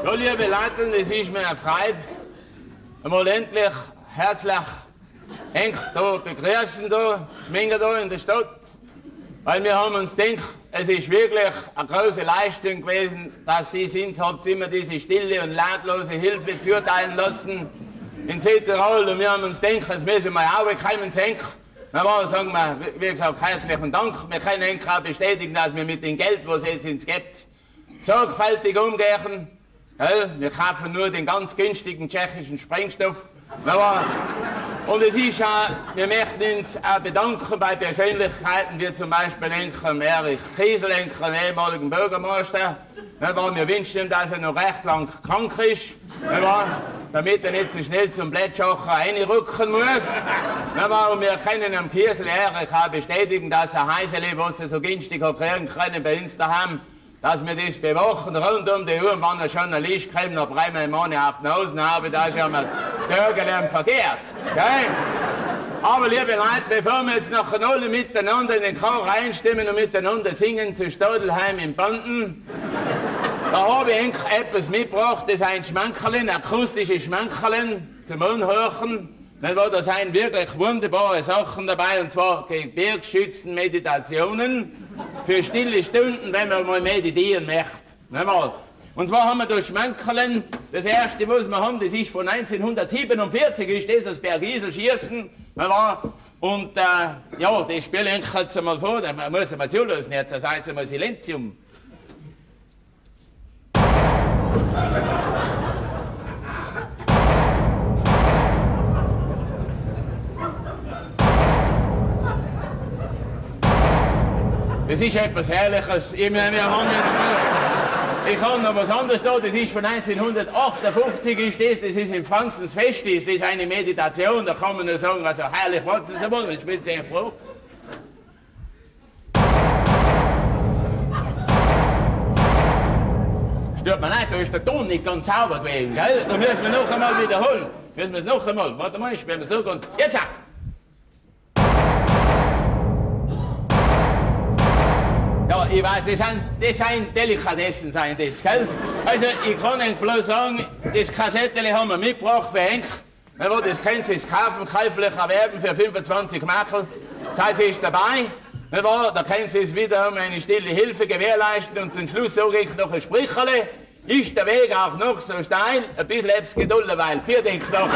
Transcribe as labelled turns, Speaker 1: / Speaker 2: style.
Speaker 1: Ja, liebe Leute, es ist mir eine Freude, einmal endlich herzlich Henk da begrüßen, da, Zminger da in der Stadt. Weil wir haben uns gedacht, es ist wirklich eine große Leistung gewesen, dass Sie sind, habt immer diese stille und lautlose Hilfe zuteilen lassen in Südtirol. Und wir haben uns gedacht, das müssen wir auch kommen, Senk. Na, aber sagen wir, wie gesagt, herzlichen Dank. Wir können Ihnen auch bestätigen, dass wir mit dem Geld, was es uns gibt, sorgfältig umgehen. Gell? Wir kaufen nur den ganz günstigen tschechischen Sprengstoff. Na, und es ist auch, wir möchten uns auch bedanken bei Persönlichkeiten wie zum Beispiel Enkel Erich Kiesel, Enkel ehemaligen Bürgermeister. Na, wir wünschen ihm, dass er noch recht lang krank ist, na, damit er nicht so schnell zum Blättschacher reinrücken muss. Na, und wir können am Kiesel Erich auch bestätigen, dass er Heisele, was er so günstig hat kriegen können bei uns daheim, dass wir das bewachen rund um die Uhr, und wenn er schon ein Licht kommt, dann brennen wir ihm eine auf die Nase habe, da ist ja das Türgelärm verkehrt. Okay? Aber liebe Leute, bevor wir jetzt noch alle miteinander in den Chor reinstimmen und miteinander singen zu Stadelheim in Banden, da habe ich eigentlich etwas mitgebracht, das ist ein Schmankerlin, akustische Schmankerlin zum Unhören. Da sind wirklich wunderbare Sachen dabei, und zwar Gebirgsschützen-Meditationen für stille Stunden, wenn man mal meditieren möchte. Nicht wahr? Und zwar haben wir da Schmankerlin, das erste, was wir haben, das ist von 1947, ist das, das Bergiselschießen. Nicht wahr? Und ja, das spiele ich jetzt einmal vor, da muss ich mal zulassen jetzt, das heißt einmal Silenzium. Das ist etwas Herrliches. Ich meine, wir haben jetzt noch, ich habe noch was anderes da, das ist von 1958, ist das, das ist im Franzens Fest, das ist eine Meditation, da kann man nur sagen, also herrlich, warten Sie mal, ich bin sehr froh. Stört mir leid, da ist der Ton nicht ganz sauber gewesen, gell? Da müssen wir noch einmal wiederholen. Müssen wir es noch einmal, warte mal, ich spiele mal so und jetzt! Ja, ich weiß, das sind Delikatessen, sind das, gell? Also, ich kann Ihnen bloß sagen, das Kassettchen haben wir mitgebracht für Henk. Das können Sie es kaufen, käuflich erwerben für 25 Mark. Seid ihr dabei? Da können Sie es wieder um eine stille Hilfe gewährleisten und zum Schluss sage ich noch ein Spricherle. Ist der Weg auch noch so steil? Ein bisschen etwas Geduld, weil vier den Knochen.